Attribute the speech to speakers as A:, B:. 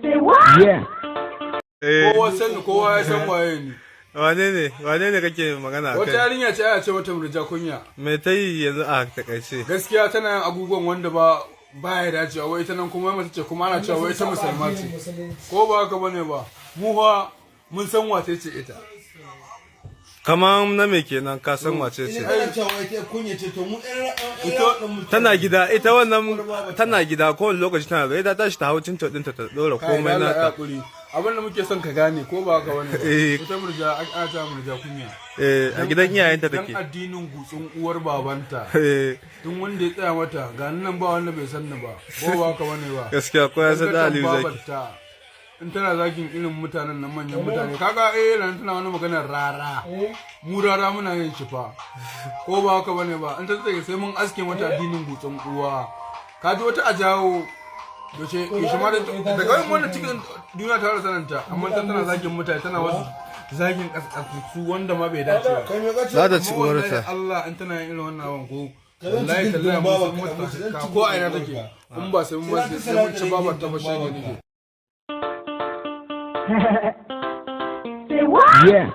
A: Say what?
B: Yeah.
C: Eh,
D: Kowa sani, kowa ya san waye ni.
C: Wane ne? Wane ne kake magana
D: Wata
C: kai?
D: yarinya ce, ana ce mata Murja Kunya.
C: Me ta yi yanzu a takaice?
D: Gaskiya tana yin abubuwan wanda ba baya dacewa. Wai ita nan kuma mace ce, kuma ana cewa wai ita musulma ce. Ko ba haka bane ba? Mu fa mun san wace ce ita.
C: Kaman na me kenan ka san wace ce?
E: Ina kana cewa wai ta kunya ce, to mu ɗan
C: Tana gida, ita wannan tana gida kowane lokaci, tana zai ta tashi ta hau cinta ɗinta ta ɗora
D: Kai,
C: komai
D: Allah ya
C: nata.
D: hakuri. Abin da muke son ka gane, ko ba haka bane ba?
C: Eh.
D: Ita Murja, ana cewa Murja Kunya.
C: Eh, a gidan iyayenta
D: Dan
C: take.
D: addinin gutsun uwar babanta.
C: Eh,
D: Duk wanda ya tsaya mata, ga nan ba wanda bai san ni ba. Ko ba haka bane ba?
C: Gaskiya ko ya san da Aliyu Zaki.
D: Babarta in tana zagin irin mutanen nan, manyan mutane, kaga eh nan tana wani maganar rara. Mu rara muna yin shi fa. Ko ba haka bane ba? In ta tsaye, sai mun aske mata addinin gutsun uwa. Ka ji wata a jawo yaushe yaushe ma daga wani wannan cikin duniya ta rasa sananta, amma ta tana zagin mutane, tana wasu zagin kaskassu wanda ma bai dace ba.
E: Kai, me kace?
C: Za ta ci
D: Amma wallahi
C: uwarta.
D: Allah, in tana yin irin wannan abin ko
E: Ka zan
D: wallahi
E: ci
D: tallahi
E: gindin
D: mun san
E: babarka,
D: mata
E: zan ci
D: ko a ina
E: gindin
D: take.
E: babarka.
D: In ba sai mun
E: Sai na
D: sai mun
E: ci
D: ci babar ta
E: gindin
D: ba shege
E: babarka.
D: nake.
A: Say what?
B: Yeah.